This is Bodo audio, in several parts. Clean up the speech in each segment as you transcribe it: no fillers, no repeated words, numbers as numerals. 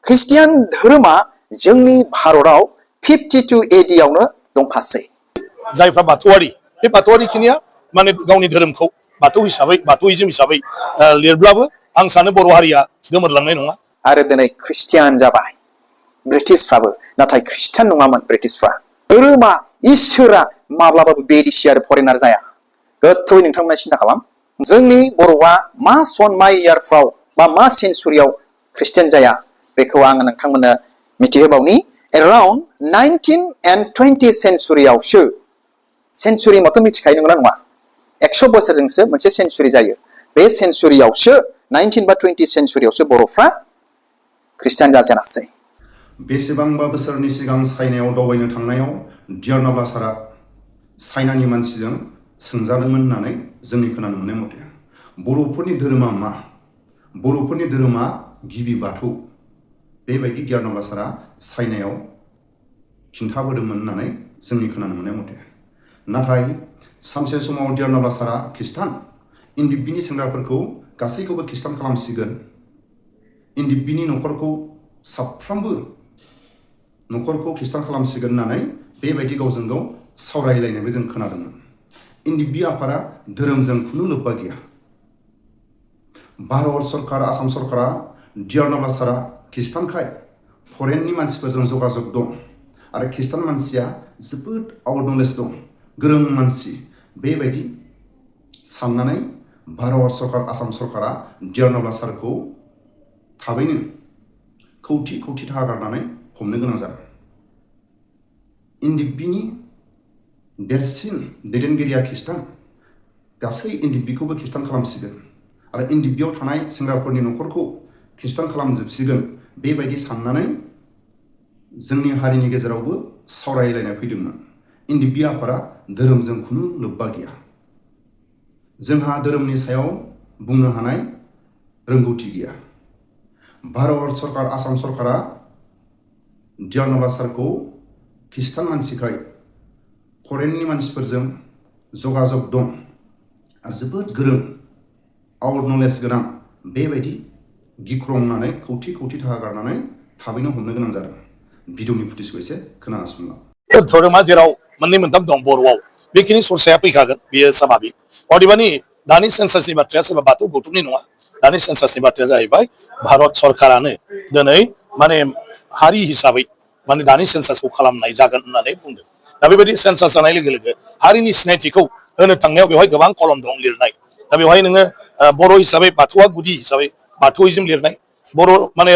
ख्रिस्टियान धोरोमा जोंनि भारताव 52 AD आवनो दंखासै जायफ्रा बाथौआरि बे बाथौआरिखिनिया माने गावनि धोरोमखौ बाथौ हिसाबै बाथौइज्म हिसाबै लिरब्लाबो आं सानो बर' हारिया गोमोरलांनाय नङा आरो दिनै ख्रिस्टियान जाबाय ब्रिटिशफ्राबो नाथाय ख्रिस्टान नङामोन ब्रिटिशफ्रा धोरोमा इसोरा माब्लाबाबो बेदिसि आरो फरेनार जाया गोथौयै नोंथांमोना सिन्था खालाम जोंनि बर'आ मा सन मा इयारफ्राव बा मा सेन्चुरियाव ख्रिस्टियान जाया बेखौ आङो नोंथांमोननो मिथिहोबावनि एराउन्ड 19 and 20 सेन्चुरियावसो सेन्चुरि माथ' मिथिखायो नंगौना नङा 100 बोसोरजोंसो मोनसे सेन्चुरि जायो बे सेन्चुरियावसो 19 बा 20 सेन्चुरियावसो बर'फ्रा ख्रिस्टियान जाजेनासै बेसेबांबा बोसोरनि सिगां चाइनायाव दावबायनो थांनायाव डियार नाब्ला सारा चाइनानि मानसिजों सोंजादोंमोन होननानै जोंनि खोनानो मोननाय मथे बर'फोरनि धोरोमा मा बर'फोरनि धोरोमा गिबि बाथौ बेबायदि डियार नाब्ला सारा चाइनायाव खिन्थाबोदोंमोन होननानै जोंनि खोनानो मोननाय मथे नाथाय सानसे समाव डियार नाब्ला सारा ख्रिस्टान इन्दिबिनि सेंग्राफोरखौ गासैखौबो ख्रिस्टान खालामसिगोन इन्दिबिनि न'खरखौ साफ्रोमबो न'खरखौ ख्रिस्टान खालामसिगोन होननानै बेबायदि गावजों गाव सावरायलायनायबो जों खोनादोंमोन इन्दिबि आफादा धोरोमजों खुनु लोब्बा गैया भारत सरकार आसाम सरकारा डियार नाब्ला सारा ख्रिस्टानखाय फरेननि मानसिफोरजों जगाजग दं आरो ख्रिस्टान मानसिया जोबोद आउट नलेज दं गोरों मानसि बेबायदि साननानै भारत सरकार आसाम सरकारा डियार नाब्ला सारखौ थाबैनो खौथि खौथि थाखा गारनानै हमनो गोनां जादों इन्दिबिनि देरसिन दैदेनगिरिया ख्रिस्टान गासै इन्दिबिखौबो ख्रिस्टान खालामसिगोन आरो इन्दिबियाव थानाय सेंग्राफोरनि न'खरखौ ख्रिस्टान खालामजोबसिगोन बेबायदि साननानै जोंनि हारिनि गेजेरावबो सावरायलायनाय फैदोंमोन इन्दिबि आफादा धोरोमजों खुनु लोब्बा गैया जोंहा धोरोमनि सायाव बुंनो हानाय रोंगौथि गैया भारत सरकार आसाम सरकारा डियार नाब्ला सारखौ ख्रिस्टान मानसिखाय फरेननि मानसिफोरजों जगाजग दं आरो जोबोद गोरों आउट नलेज गोनां बेबायदि गिख्रंनानै खौथि खौथि थाखा गारनानै थाबैनो हमनो गोनां जादों भिडिअनि फुटेजखौ एसे खोनासंलां धोरोमा जेराव मोननै मोनथाम दं बर'आव बेखिनि सरसाया फैखागोन बेयो स्वाभाबिक अदेबानि दानि सेन्सासनि बाथ्राया सोरबा बाथौ गौथुमनि नङा दानि सेन्सासनि बाथ्राया जाहैबाय भारत सरकारानो दिनै माने हारि हिसाबै माने दानि सेन्सासखौ खालामनाय जागोन होननानै बुंदों दा बेबायदि सेन्सास जानाय लोगो लोगो हारिनि सिनायथिखौ होनो थांनायाव बेवहाय गोबां कलम दं लिरनाय दा बेवहाय नोङो बर' हिसाबै बाथौआ गुदि हिसाबै बाथौइज्म लिरनाय बर' माने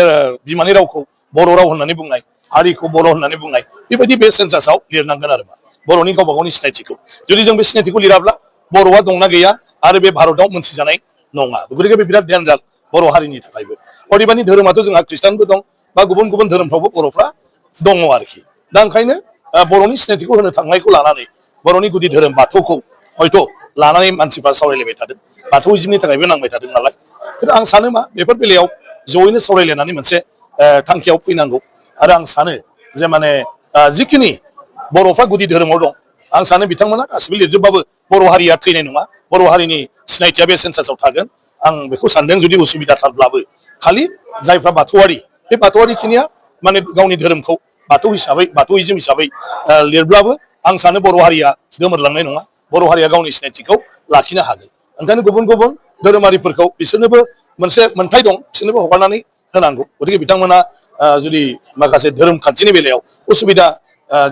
बिमानि रावखौ बर' राव होननानै बुंनाय हारिखौ बर' होननानै बुंनाय बेबायदि बे सेन्सासाव लिरनांगोन आरो बर'नि गावबा गावनि सिनायथिखौ जुदि जों बे सिनायथिखौ लिराब्ला बर'आ दंना गैया आरो बे भारताव मोनथिजानाय नङा गतिके बे बिराद डेन्जार बर' हारिनि थाखायबो अदेबानि धोरोमाथ' जोंहा ख्रिस्टानबो दं बा गुबुन गुबुन धोरोमफ्रावबो बर'फ्रा दङ आरोखि दा ओंखायनो बर'नि सिनायथिखौ होनो थांनायखौ लानानै बर'नि गुदि धोरोम बाथौखौ हयथ' लानानै मानसिफ्रा सावरायलायबाय थादों बाथौइज्मनि थाखायबो नांबाय थादों नालाय खिन्थु आं सानो मा बेफोर बेलायाव जयैनो सावरायलायनानै मोनसे थांखियाव फैनांगौ आरो आं सानो जे माने जिखिनि बर'फ्रा गुदि धोरोमाव दं आं सानो बिथांमोना गासिबो लिरजोबबाबो बर' हारिया थैनाय नङा बर' हारिनि सिनायथिया बे सेन्सासाव थागोन आं बेखौ सानदों जुदि उसुबिदाथारब्लाबो खालि जायफ्रा बाथौआरि बे बाथौआरिखिनिया माने गावनि धोरोमखौ बाथौ हिसाबै बाथौइज्म हिसाबै लिरब्लाबो आं सानो बर' हारिया गोमोरलांनाय नङा बर' हारिया गावनि सिनायथिखौ लाखिनो हागोन ओंखायनो गुबुन गुबुन धोरोमारिफोरखौ बिसोरनोबो मोनसे मोन्थाय दं बिसोरनोबो हगारनानै होनांगौ गतिके बिथांमोना जुदि माखासे धोरोम खान्थिनि बेलायाव उसुबिदा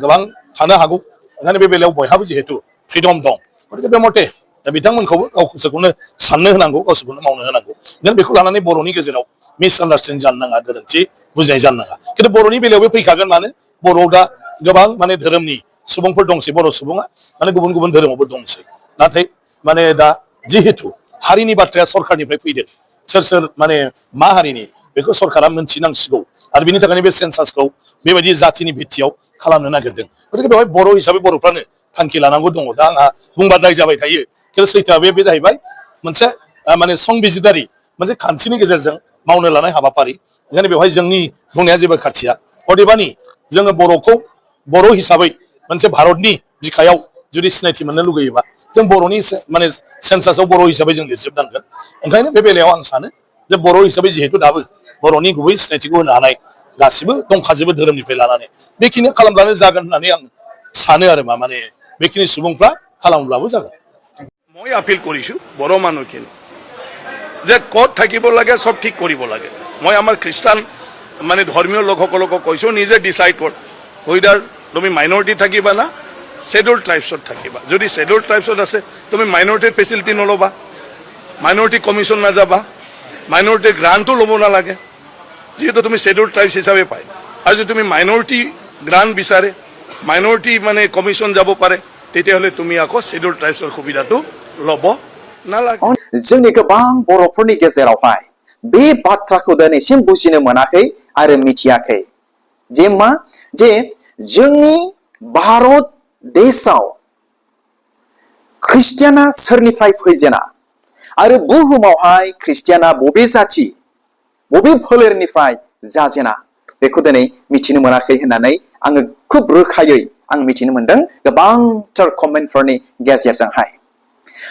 गोबां थानो हागौ ओंखायनो बे बेलायाव बयहाबो जिहेतु फ्रिदम दं गतिके बे मथे बिथांमोनखौबो गावसोरखौनो साननो होनांगौ गावसोरखौनो मावनो होनांगौ नों बेखौ लानानै बर'नि गेजेराव मिसआन्डारस्टेन्डिं जानो नाङा गोरोन्थि बुजिनाय जानो नाङा खिन्थु बर'नि बेलायावबो फैखागोन मानो बर'आव दा गोबां माने धोरोमनि सुबुंफोर दंसै बर' सुबुङा माने गुबुन गुबुन धोरोमावबो दंसै नाथाय माने दा जिहेतु हारिनि बाथ्राया सरखारनिफ्राय फैदों सोर सोर माने मा हारिनि बेखौ सरकारा मोनथिनांसिगौ आरो बिनि थाखायनो बे सेन्सासखौ बेबायदि जातिनि भित्तियाव खालामनो नागिरदों गतिके बेवहाय बर' हिसाबै बर'फ्रानो थांखि लानांगौ दङ दा आंहा बुंबा दाय जाबाय थायो खिन्थु सैथोआ बे जाहैबाय मोनसे माने संबिजिदारि मोनसे खान्थिनि गेजेरजों मावनो लानाय हाबाफारि ओंखायनो बेवहाय जोंनि बुंनाया जेबो खाथिया अदेबानि जोङो बर'खौ बर' हिसाबै मोनसे भारतनि बिखायाव जुदि सिनायथि मोननो लुगैयोबा जों बर'नि माने सेन्सासाव बर' हिसाबै जों लिरजोबनांगोन ओंखायनो बे बेलायाव आं सानो जे बर' हिसाबै जिहेतु दाबो बर'नि गुबै सिनायथिखौ होनो हानाय गासिबो दंखाजोबो धोरोमनिफ्राय लानानै बेखिनि खालामब्लानो जागोन होननानै आं सानो आरो माने बेखिनि सुबुंफ्रा खालामब्लाबो जागोन মই আপিল কৰিছোঁ বড় মানুহখিনি যে ক'ত থাকিব লাগে সব ঠিক কৰিব লাগে মই আমাৰ খ্ৰীষ্টান মানে ধৰ্মীয় লোকসকলকো কৈছোঁ নিজে ডিসাইড কৰ হুইদাৰ তুমি মাইনৰিটি থাকিবা না শেডিউল ট্ৰাইবছত থাকিবা যদি শেডিউল ট্ৰাইবছত আছে তুমি মাইনৰিটিৰ ফেচিলিটি নল'বা মাইনৰিটি কমিশ্যন নাযাবা মাইনৰিটিৰ গ্ৰাণ্টো ল'ব নালাগে যেহেতু তুমি শেডিউল ট্ৰাইবছ হিচাপে পায় আৰু যদি তুমি মাইনৰিটি গ্ৰাণ্ট বিচাৰে মাইনৰিটি মানে কমিশ্যন যাব পাৰে তেতিয়াহ'লে তুমি আকৌ শেডিউল ট্ৰাইবছৰ সুবিধাটো ল'ব নালাগে जोंनि गोबां बर'फोरनि गेजेरावहाय बे बाथ्राखौ दिनैसिम बुजिनो मोनाखै आरो मिथियाखै जे जोंनि भारत देशआव ख्रिस्टियाना सोरनिफ्राय फैजेना आरो बुहुमावहाय ख्रिस्टियाना बबे जाथि बबे फोलेरनिफ्राय जाजेना बेखौ दिनै मिथिनो मोनाखै होननानै आङो खुब रोखायै आं मिथिनो मोनदों गोबांथार कमेन्टफोरनि गेजेरजोंहाय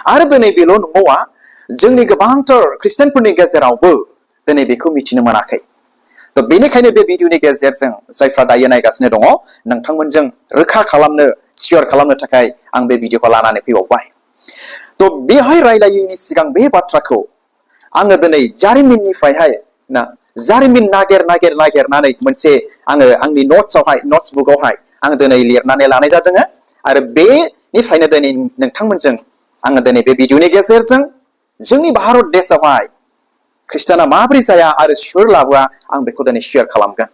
आरो दिनै बेल' नङा जोंनि गोबांथार ख्रिस्टियानफोरनि गेजेरावबो दिनै बेखौ मिथिनो मोनाखै तो बेनिखायनो बे भिडिअनि गेजेरजों जायफ्रा दायो नायगासिनो दङ नोंथांमोनजों रोखा खालामनो शेयार खालामनो थाखाय आं बे भिडिअखौ लानानै फैबावबाय तो बेहाय रायलायैनि सिगां बे बाथ्राखौ आङो दिनै जारिमिननिफ्रायहाय ना जारिमिन नागिरनानै मोनसे आङो आंनि नोट्स बुकआवहाय आं दिनै लिरनानै लानाय जादों आरो बेनिफ्रायनो दिनै नोंथांमोनजों आङो दिनै बे भिडिअनि गेजेरजों जोंनि भारत देशआवहाय ख्रिस्टाना माबोरै जाया आरो सोर लाबोआ आं बेखौ दिनै शेयार खालामगोन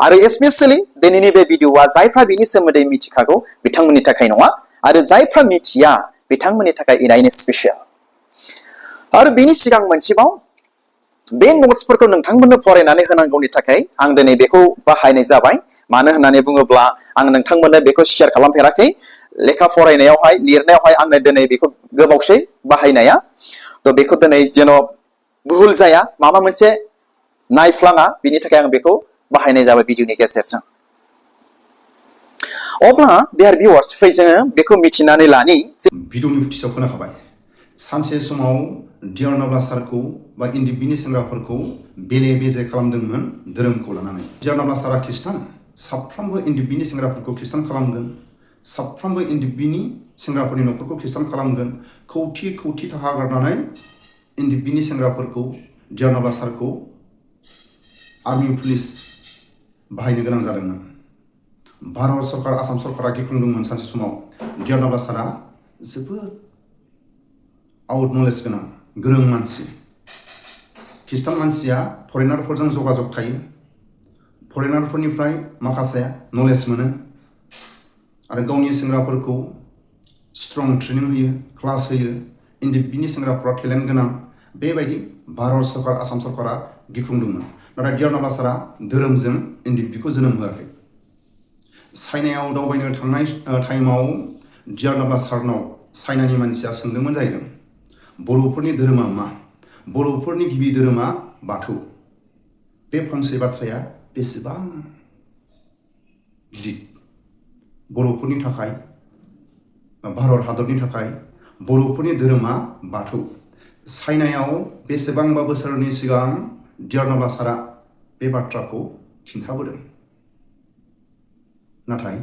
आरो स्पेशली दिनैनि बे भिडिअआ जायफ्रा बेनि सोमोन्दै मिथिखागौ बिथांमोननि थाखाय नङा आरो जायफ्रा मिथिया बिथांमोननि थाखाय इनायनो स्पेशल आरो बेनि सिगां मोनसेबाव बे नोट्सफोरखौ नोंथांमोननो फरायनानै होनांगौनि थाखाय आं दिनै बेखौ बाहायनाय जाबाय मानो होननानै बुङोब्ला आं नोंथांमोननो बेखौ शेयार खालामफेराखै लेखा फरायनायावहाय लिरनायावहाय आंनो दिनै बेखौ गोबावसै बाहायनाया तो बेखौ दिनै जेन' भुल जाया माबा मोनसे नायफ्लाङा बिनि थाखाय आं बेखौ बाहायनाय जाबाय भिडिअनि गेजेरजों अब्ला देयार भिउआर्स फै जोङो बेखौ मिथिनानै लानि भिडिअनि फुटिसाव खोनाखाबाय सानसे समाव डियार नाब्ला सारखौ बा इन्दिबिनि सेंग्राफोरखौ बेले बेजे खालामदोंमोन धोरोमखौ लानानै डियार नाब्ला सारा ख्रिस्टान साफ्रोमबो इन्दिबिनि सेंग्राफोरखौ ख्रिस्टान खालामगोन साफ्रोमबो इन्दिबिनि सेंग्राफोरनि न'खरखौ ख्रिस्टान खालामगोन खौथि थाखा गारनानै इन्दिबिनि सेंग्राफोरखौ डियार नाब्ला सारखौ आर्मि पुलिस बाहायनो गोनां जादोंमोन भारत सरकार आसाम सरकारा गिख्रंदोंमोन सानसे समाव डियार नाब्ला सारा जोबोद आउट नलेज गोरों मानसि ख्रिस्टान मानसिया फरेनारफोरजों जगाजग थायो फरेनारफोरनिफ्राय माखासे नलेज मोनो आरो गावनि सेंग्राफोरखौ स्ट्रं ट्रेनिं होयो क्लास होयो इन्दिबिनि सेंग्राफोरा टेलेन्ट गोनां बेबायदि भारत सरकार आसाम सरकारा गिख्रंदोंमोन नाथाय डियार नाब्ला सारा धोरोमजों इन्दिबिखौ जोनोम होआखै चाइनायाव दावबायनो थांनाय टाइमाव डियार नाब्ला सारनाव चाइनानि मानसिया सोंदोंमोन जाहैदों बर'फोरनि धोरोमा मा बर'फोरनि गिबि धोरोमा बाथौ बे फंसे बाथ्राया बेसेबां गिदिर बर'फोरनि थाखाय भारत हादरनि थाखाय बर'फोरनि धोरोमा बाथौ चाइनायाव बेसेबांबा बोसोरनि सिगां डियार नाब्ला सारा बे बाथ्राखौ खिन्थाबोदों नाथाय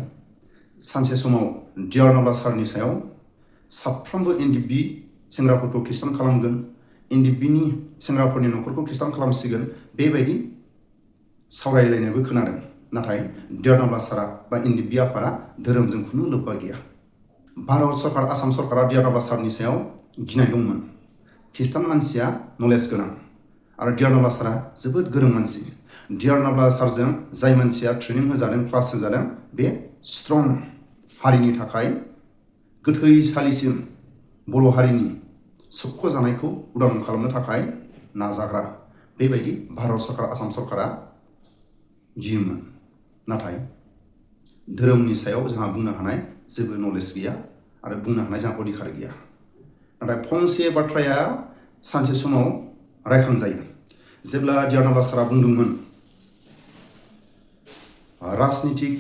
सानसे समाव डियार नाब्ला सारनि सायाव साफ्रोमबो इन्दिबि सेंग्राफोरखौ ख्रिस्टान खालामगोन इन्दिबिनि सेंग्राफोरनि न'खरखौ ख्रिस्टान खालामसिगोन बेबायदि सावरायलायनायबो खोनादों नाथाय डियार नाब्ला सारा बा इन्दिबि आफादा धोरोमजों खुनु लोब्बा गैया भारत सरकार आसाम सरकारा डियार नाब्ला सारनि सायाव गिनाय दंमोन ख्रिस्टान मानसिया नलेज गोनां आरो डियार नाब्ला सारा जोबोद गोरों मानसि डियार नाब्ला सारजों जाय मानसिया ट्रेनिं होजादों क्लास होजादों बे स्ट्रं हारिनि थाखाय गोथैसालिसिम बर' हारिनि सोबख' जानायखौ उदां खालामनो थाखाय नाजाग्रा बेबायदि भारत सरकार आसाम सरकारा गियोमोन नाथाय धोरोमनि सायाव जोंहा बुंनो हानाय जेबो नलेज गैया आरो बुंनो हानाय जोंहा अधिकार गैया नाथाय फंसे बाथ्राया सानसे समाव रायखांजायो जेब्ला डियार नाब्ला सारा बुंदोंमोन राजनितिक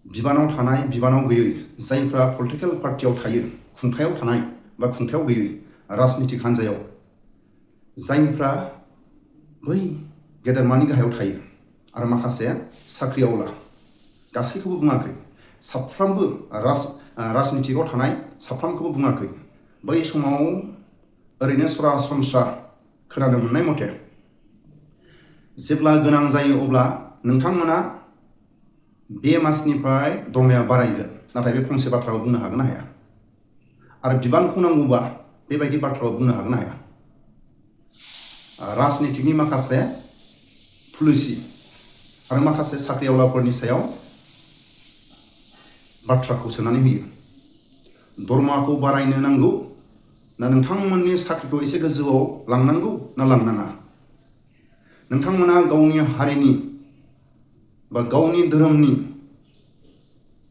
बिबानाव थानाय बिबानाव गैयै जायफ्रा पलिटिकेल पार्टियाव थायो खुंथायाव थानाय बा खुंथायाव गैयै राजनितिक हान्जायाव जायफ्रा बै गेदेरमानि गाहायाव थायो आरो माखासे साख्रिआवला गासैखौबो बुङाखै। साफ्रोमबो राजनितिकआव थानाय साफ्रोमखौबो बुङाखै। बै समाव ओरैनो सरासनस्रा खोनानो मोननाय मथे जेब्ला गोनां जायो अब्ला नोंथांमोना बे मासनिफ्राय दरमाया बारायगोन, नाथाय बे फंसे बाथ्राखौ बुंनो हागोन ना हाया? आरो बिबानखौ नांगौबा बेबायदि बाथ्राखौ बुंनो हागोन ना हाया? राजनितिकनि माखासे पलिसि आरो माखासे साख्रिआवलाफोरनि सायाव बाथ्राखौ सोनानै होयो। दरमाखौ बारायनो नांगौ ना नोंथांमोननि साख्रिखौ एसे गोजौआव लांनांगौ ना लांनाङा? नोंथांमोना गावनि हारिनि बा गावनि धोरोमनि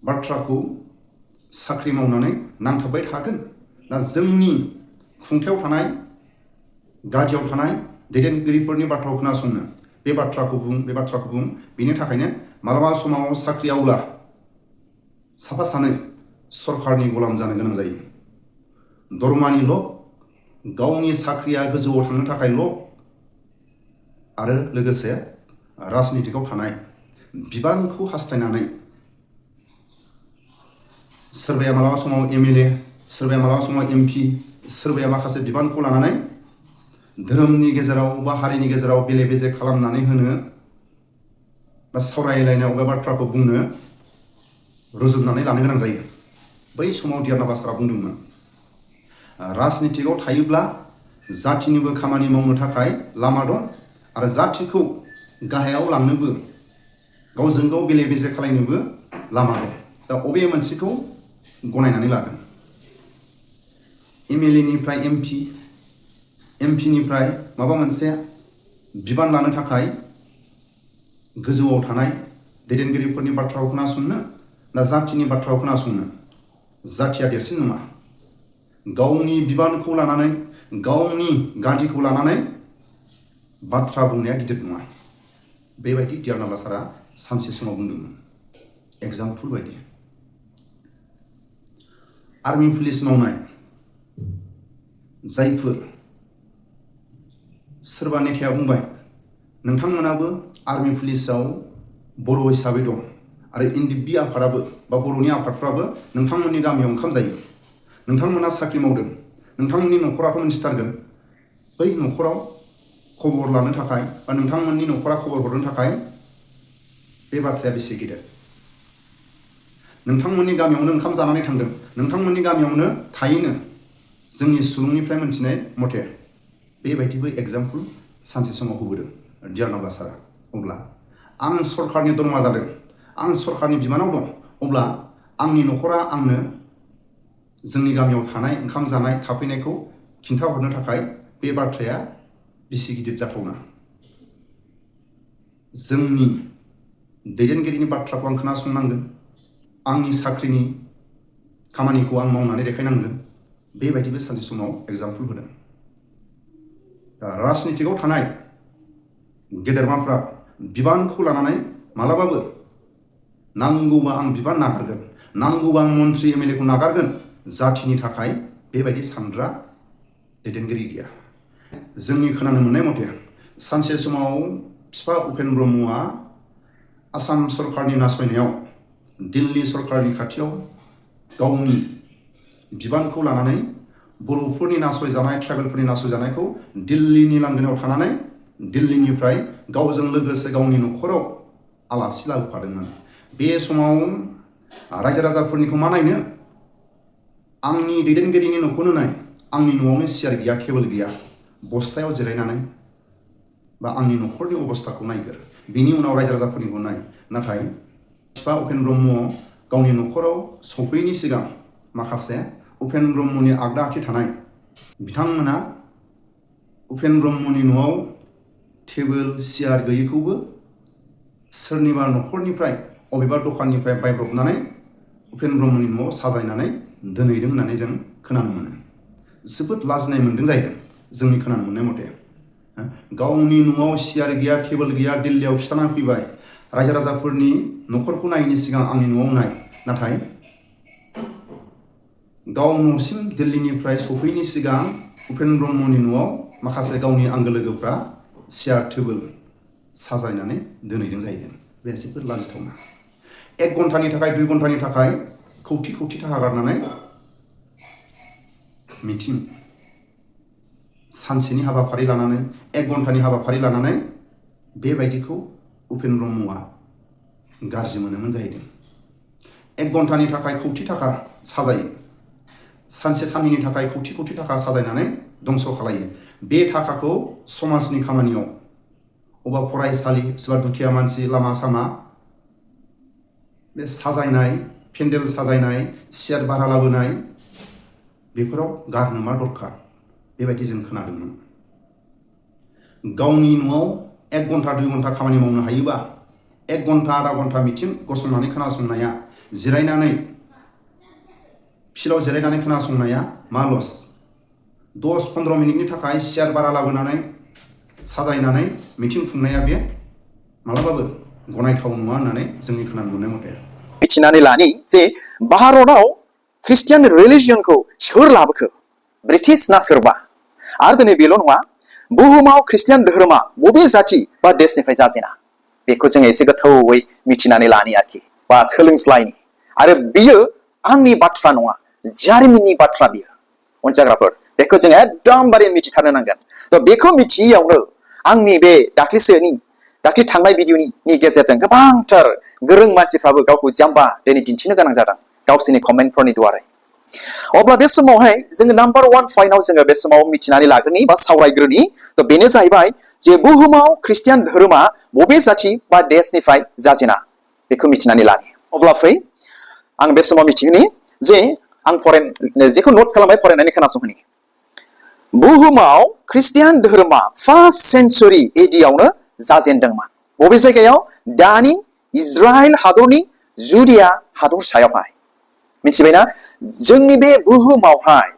बाथ्राखौ साख्रि मावनानै नांथाबबाय थागोन ना जोंनि खुंथायाव थानाय गादियाव थानाय दैदेनगिरिफोरनि बाथ्राखौ खोनासंनो? बे बाथ्राखौ बुं। बेनि थाखायनो मालाबा समाव साख्रिआवला साफा सानै सरकारनि गलाम जानो गोनां जायो। दरमानिल', गावनि साख्रिया गोजौआव थांनो थाखायल' आरो लोगोसे राजनितिकआव थानाय बिबानखौ हास्थायनानै सोरबाया मालाबा समाव MLA, सोरबाया मालाबा समाव MP, सोरबाया माखासे बिबानखौ लानानै धोरोमनि गेजेराव बा हारिनि गेजेराव बेले बेजे खालामनानै होनो बा सावरायलायनायाव बे बाथ्राखौ बुंनो रुजुननानै लानो गोनां जायो। बै समाव नाब्ला सारा बुंदोंमोन, राजनितिकआव थायोब्ला जाथिनिबो खामानि मावनो थाखाय लामा दं आरो जाथिखौ गाहायाव लांनोबो गावजों गाव बेले बेजे खालायनोबो लामा दं। दा अबे मोनसेखौ गनायनानै लागोन? MLA निफ्राय MP निफ्राय माबा मोनसे बिबान लानो थाखाय गोजौआव थानाय दैदेनगिरिफोरनि बाथ्राखौ खोनासंनो ना जाथिनि बाथ्राखौ खोनासंनो? जाथिया देरसिन नङा। गावनि बिबानखौ लानानै, गावनि गादिखौ लानानै बाथ्रा बुंनाया गिदिर नङा। बेबायदि नाब्ला सारा सानसे समाव बुंदोंमोन। एग्जाम्पल बायदि आर्मि पुलिस मावनाय जायफोर सोरबा नेताया बुंबाय, नोंथांमोनाबो आर्मि पुलिसाव बर' हिसाबै दं आरो NDB आफादाबो बा बर'नि आफादफ्राबो नोंथांमोननि गामियाव ओंखाम जायो। नोंथांमोना साख्रि मावदों, नोंथांमोननि न'खराथ' मिथिथारगोन। बै न'खराव खबर लानो थाखाय बा नोंथांमोननि न'खरा खबर हरनो थाखाय बे बाथ्राया बेसे गिदिर? नोंथांमोननि गामियावनो ओंखाम जानानै थांदों, नोंथांमोननि गामियावनो थायैनो जोंनि सुलुंनिफ्राय मोनथिनाय मथे बेबायदिबो एग्जाम्पल सानसे समाव होबोदों नाब्ला सारा। अब्ला आं सरकारनि दरमा जादों, आं सरकारनि बिबानाव दं, अब्ला आंनि न'खरा आंनो जोंनि गामियाव थानाय ओंखाम जानाय थाफैनायखौ खिन्थाहरनो थाखाय बे बाथ्राया बेसे गिदिर जाथावना? जोंनि दैदेनगिरिनि बाथ्राखौ आं खोनासंनांगोन, आंनि साख्रिनि खामानिखौ आं मावनानै देखायनांगोन। बेबायदिबो सानसे समाव एग्जाम्पल होदों। राजनितिकआव थानाय गेदेरमाफ्रा बिबानखौ लानानै मालाबाबो नांगौबा आं बिबान नागारगोन, नांगौबा आं मन्त्रि MLA खौ नागारगोन, जाथिनि थाखाय बेबायदि सानग्रा दैदेनगिरि गैया। जोंनि खोनानो मोननाय मथे सानसे समाव बिफा उपेन ब्रह्मआ आसाम सरकारनि नासयनायाव दिल्ली सरकारनि खाथियाव गावनि बिबानखौ लानानै बर'फोरनि नासयजानाय, ट्राइबेलफोरनि नासयजानायखौ दिल्लीनि लांगोनायाव थानानै दिल्लीनिफ्राय गावजों लोगोसे गावनि न'खराव आलासि लाबोफादोंमोन। बे समाव रायजो राजाफोरनिखौ मा नायनो? आंनि दैदेनगिरिनि न'खौनो नाय, आंनि न'आवनो सियार गैया, टेबोल गैया, बस्थायाव जिरायनानै बा आंनि न'खरनि अबस्थाखौ नायगोर, बिनि उनाव रायजो राजाफोरनिखौ नाय। नाथाय बिफा उपेन ब्रह्म गावनि न'खराव सफैयैनि सिगां माखासे उपेन ब्रह्मनि आगदा आखि थानाय बिथांमोना उपेन ब्रह्मनि न'आव टेबोल सियार गैयैखौबो सोरनिबा न'खरनिफ्राय अबेबा दखाननिफ्राय बायब्रबनानै उपेन ब्रह्मनि न'आव साजायनानै दोनहैदों होननानै जों खोनानो मोनो। जोबोद लाजिनाय मोनदों जाहैदों जोंनि खोनानो मोननाय मथे। गावनि न'आव सियार गैया, टेबोल गैया, दिल्लीयाव खिथाना फैबाय, रायजो राजाफोरनि न'खरखौ नायैनि सिगां आंनि न'आव नाय। नाथाय गाव न'सिम दिल्लीनिफ्राय सफैयैनि सिगां उपेन ब्रह्मनि न'आव माखासे गावनि आंगो लोगोफ्रा सियार टेबोल साजायनानै दोनहैदों जाहैदों। बे जोबोद लाजिथावना। 1 घन्टानि थाखाय 2 घन्टानि थाखाय कौटि कौटि थाखा गारनानै मिटिं सानसेनि हाबाफारि लानानै 1 घन्टानि हाबाफारि लानानै बेबायदिखौ उपेन्द्र ब्रह्मआ गाज्रि मोनोमोन जाहैदों। 1 घन्टानि थाखाय कौटि थाखा साजायो, सानसे साननैनि थाखाय कौटि कौटि थाखा साजायनानै दंस' खालायो। बे थाखाखौ समाजनि खामानियाव अबा फरायसालि, सोरबा दुखिया मानसि, लामा सामा बे साजायनाय, पेन्डेल साजायनाय, सियार भारा लाबोनाय बेफोराव गारनो मा दरखार? बेबायदि जों खोनादोंमोन। गावनि न'आव 1 घन्टा 2 घन्टा खामानि मावनो हायोबा 1 घन्टा आधा घन्टा मिटिं गसंनानै खोनासंनाया, जिरायनानै फिल्डआव जिरायनानै खोनासंनाया मा लस? 10-15 मिनिटनि थाखाय सियार भारा लाबोनानै साजायनानै मिटिं खुंनाया बे मालाबाबो गनायथाव नङा होननानै जोंनि खोनानो मोननाय मथे। मिथिनानै लानि जे भारताव ख्रिस्टियान रिलिजियनखौ सोर लाबोखो? ब्रिटिश ना सोरबा? आरो दिनै बेल' नङा, बुहुमाव ख्रिस्टियान धोरोमा बबे जाति बा देशनिफ्राय जाजेना? बेखौ जोङो एसे गोथौयै मिथिनानै लानि आरोखि, बा सोलोंस्लायनि। आरो बियो आंनि बाथ्रा नङा, जारिमिननि बाथ्रा बियो। अनजाग्राफोर, बेखौ जों एकदमबारे मिथिथारनो नांगोन। थ' बेखौ मिथियैयावनो आंनि बे दाख्लै थांनाय भिडिअनि गेजेरजों गोबांथार गोरों मानसिफ्राबो गावखौ जाम्बा दिनै दिन्थिनो गोनां जादों गावसोरनि कमेन्टफोरनि दुवारै। अब्ला बे समावहाय जोङो नाम्बार 1 पइन्टआव जोङो बे समाव मिथिनानै लाग्रोनि बा सावरायग्रोनि। थ' बेनो जाहैबाय जे बुहुमाव ख्रिस्टियान धोरोमा बबे जाति बा देशनिफ्राय जाजेना बेखौ मिथिनानै लानि। अब्ला फै आं बे समाव मिथिहोनि जे आं जेखौ नोट्स खालामबाय फरायनानै खोनासंहोनि। बुहुमाव ख्रिस्टियान धोरोमा 1st सेन्चुरि एडियावनो जाजेनदोंमोन। बबे जायगायाव? दानि इजराइल हादरनि जुदिया हादरसायावहाय। मिथिबायना? जोंनि बे बुहुमावहाय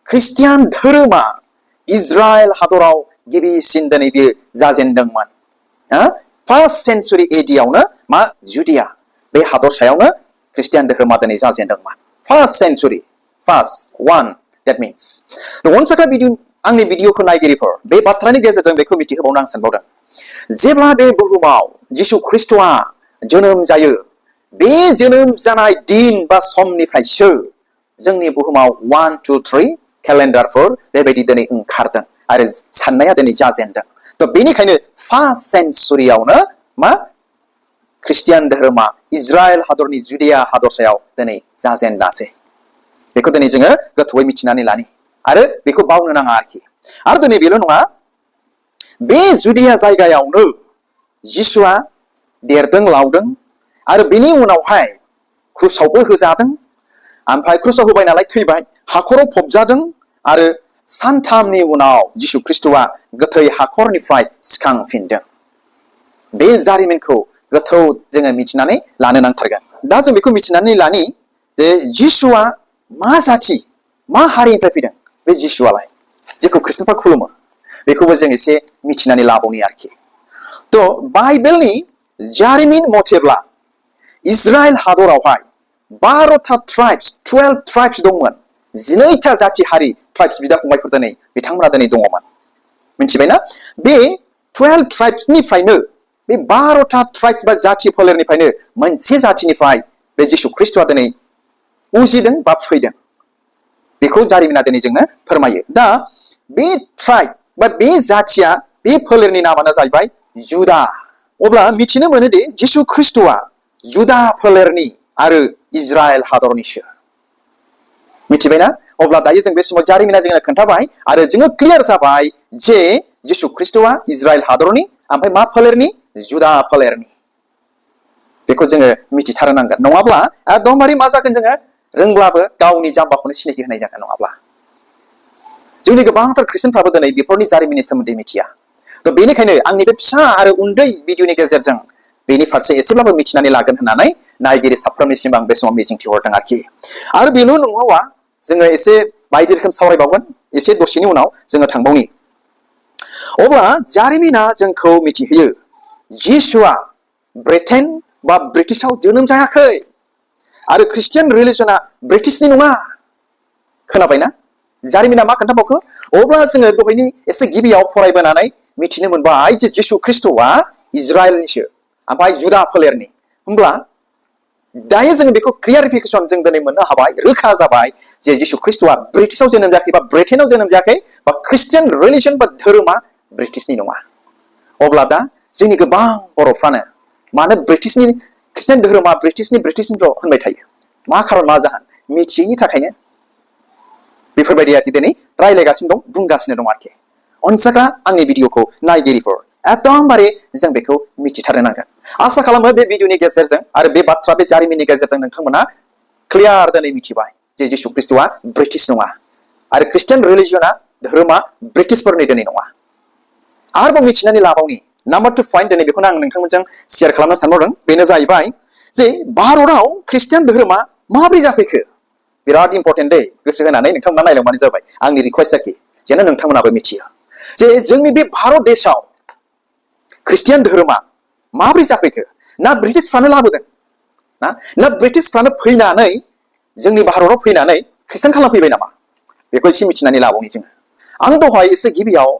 ख्रिस्टियान धोरोमा इजराइल हादराव गिबिसिन दिनै बियो जाजेनदोंमोन। 1st सेन्चुरि एडियावनो मा? जुदिया बे हादरसायावनो ख्रिस्टियान धोरोमा दिनै जाजेनदोंमोन। 1st Centauri, 1 that means। आंनि भिडिअखौ नायगिरिफोर, बे बाथ्रानि गेजेरजों बेखौ मिथिहोबावनो आं सानबावदों। जेब्ला बे बुहुमाव जिसु ख्रिस्ट'आ जोनोम जायो, बे जोनोम जानाय दिन बा समनिफ्रायसो जोंनि बुहुमाव 1, 2, 3 केलेन्डारफोर बेबायदि दिनै ओंखारदों आरो साननाया दिनै जाजेनदों। थ' बेनिखायनो 1st सेन्चुरियावनो मा? ख्रिस्टियान धोरोमा इजराइल हादरनि जुदिया हादरसायाव दिनै जाजेनासै। बेखौ दिनै जोङो गोथौयै मिथिनानै लानि आरो बेखौ बावनो नाङा आरोखि। आरो दिनै बेल' नङा, बे जुदिया जायगायावनो जिसुआ देरदों, लावदों आरो बेनि उनावहाय क्रुसावबो होजादों। ओमफ्राय क्रुसाव होबाय नालाय थैबाय, हाखराव फबजादों आरो सानथामनि उनाव जिसु ख्रिस्ट'आ गोथै हाखरनिफ्राय सिखांफिनदों। बे जारिमिनखौ गोथौ जोङो मिथिनानै लानो नांथारगोन। दा जों बेखौ मिथिनानै लानि जे जिसुआ मा जाति, मा हारिनिफ्राय फैदों बे जिसुआलाय, जेखौ ख्रिस्टानफ्रा खुलुमो। बेखौबो जों एसे मिथिनानै लाबावनि आरोखि। थ' बाइबेलनि जारिमिन मथेब्ला इजराइल हादरावहाय 12टा ट्राइब्स, 12 ट्राइब्स दंमोन। 12टा जाति हारि ट्राइब्स बिदा फंबायफोर दिनै बिथांमोना दिनै दङमोन। मिथिबायना? बे 12 ट्राइब्सनिफ्रायनो, बे 12टा ट्राइब्स बा जाति फोलेरनिफ्रायनो मोनसे जातिनिफ्राय बे जिसु ख्रिस्ट'आ दिनै उजिदों बा फैदों। बेखौ जारिमिना दिनै जोंनो फोरमायो। दा बे ट्राइब बा बे जातिया, बे फोलेरनि नामानो जाहैबाय जुदा। अब्ला मिथिनो मोनोदि जिसु ख्रिस्ट'आ जुदा फोलेरनि आरो इजराइल हादरनिसो। मिथिबायना? अब्ला दायो जों बे समाव जारिमिना जोंनो खोन्थाबाय आरो जोङो क्लियार जाबाय जे जिसु ख्रिस्ट'आ इजराइल हादरनि, ओमफ्राय मा फोलेरनि? जुदा फोलेरनि। बेखौ जोङो मिथिथारनांगोन। नङाब्ला एकदमबारे मा जागोन, जोङो रोंब्लाबो गावनि जाम्बाखौनो सिनायथि होनाय जागोन। नङाब्ला जोंनि गोबांथार ख्रिस्टानफ्राबो दिनै बेफोरनि जारिमिननि सोमोन्दै मिथिया। थ' बेनिखायनो आंनि बे फिसा आरो उन्दै भिडिअनि गेजेरजों बेनि फारसे एसेब्लाबो मिथिनानै लागोन होननानै नायगिरि साफ्रोमनिसिम आं बे समाव मिजिंथिहरदों आरोखि। आरो बेल' नङा, जोङो एसे बायदि रोखोम सावरायबावगोन एसे दसेनि उनाव जोङो थांबावनि। अब्ला जारिमिना जोंखौ मिथिहोयो जिसुआ ब्रिटेन बा ब्रिटिशाव जोनोम जायाखै आरो ख्रिस्टियान रिलिजना ब्रिटिशनि नङा। खोनाबायना? जारिमिना मा खोन्थाबावखो? अब्ला जोङो दहायनि एसे गिबियाव फरायबोनानै मिथिनो मोनबाय जे जिसु ख्रिस्ट'आ इजराइलनिसो ओमफ्राय जुदा फोलेरनि होमब्ला दायो जोङो बेखौ क्लियारिफिकेसन जों दिनै मोननो हाबाय रोखा जाबाय जे जिसु ख्रिस्ट'आ ब्रिटिशआव जोनोम जायाखै बा ब्रिटेनाव जोनोम जायाखै बा ख्रिस्टियान रिलिजन बा धोरोमा ब्रिटिशनि नङा अब्ला दा जोंनि गोबां बर'फ्रानो मानो ब्रिटिशनि ख्रिस्टियान धोरोमा ब्रिटिशनिल' होनबाय थायो मा खारन मा जाहोन मिथियैनि थाखायनो बेफोरबायदि आरोखि दिनै रायलायगासिनो दं बुंगासिनो दं आरोखि अनसाग्रा आंनि भिडिअखौ नायगिरिफोर एकदमबारे जों बेखौ मिथिथारनो नांगोन आसा खालामो बे भिडिअनि गेजेरजों आरो बे बाथ्रा बे जारिमिननि गेजेरजों नोंथांमोना क्लियार दिनै मिथिबाय जे जिसु ख्रिस्ट'आ ब्रिटिश नङा आरो ख्रिस्टियान रिलिजना धोरोमा ब्रिटिशफोरनि दिनै नङा आरोबाव मिथिनानै लाबावनि नाम्बार 2 पइन्ट दिनै बेखौनो आं नोंथांमोनजों शेयार खालामनो सानबावदों बेनो जाहैबाय जे भारतआव ख्रिस्टियान धोरोमा माबोरै जाफैखो बिराद इम्पर्टेन्ट दै गोसो होनानै नोंथांमोना नायलांबानो जाबाय आंनि रिक्वेस्ट आरोखि जेन नोंथांमोनाबो मिथियो जे जोंनि बे भारत देशआव ख्रिस्टियान धोरोमा माबोरै जाफैखो ना ब्रिटिशफ्रानो लाबोदों ना ब्रिटिशफ्रानो फैनानै जोंनि भारताव फैनानै ख्रिस्टान खालामफैबाय नामा बेखौ एसे मिथिनानै लाबावनि जोङो आं दहाय एसे गिबियाव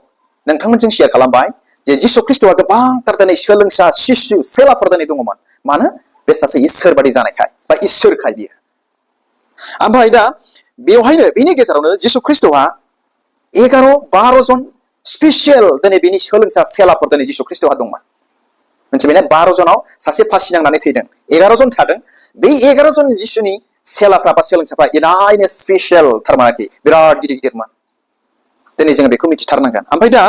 नोंथांमोनजों शेयार खालामबाय जे जिसु ख्रिस्ट'आ गोबांथार दिनै सोलोंसा शिशु सेलाफोर दिनै दङमोन मानो बे सासे इसोर बादि जानायखाय बा इसोरखाय बियो ओमफ्राय दा बेवहायनो बेनि गेजेरावनो जिसु ख्रिस्ट'आ 11-12 जन स्पेसियेल दिनै बेनि सोलोंसा सेलाफोर दिनै जिसु ख्रिस्ट'आ दंमोन मोनथिबायना 12 जनाव सासे फासि नांनानै थैदों 11 जन थादों बे 11 जन जिसुनि सेलाफ्रा बा सोलोंसाफ्रा इनायनो स्पेसियेल थारमान आरोखि बिराद गिदिर गिदिरमोन दिनै जोङो बेखौ मिथिथारनांगोन ओमफ्राय दा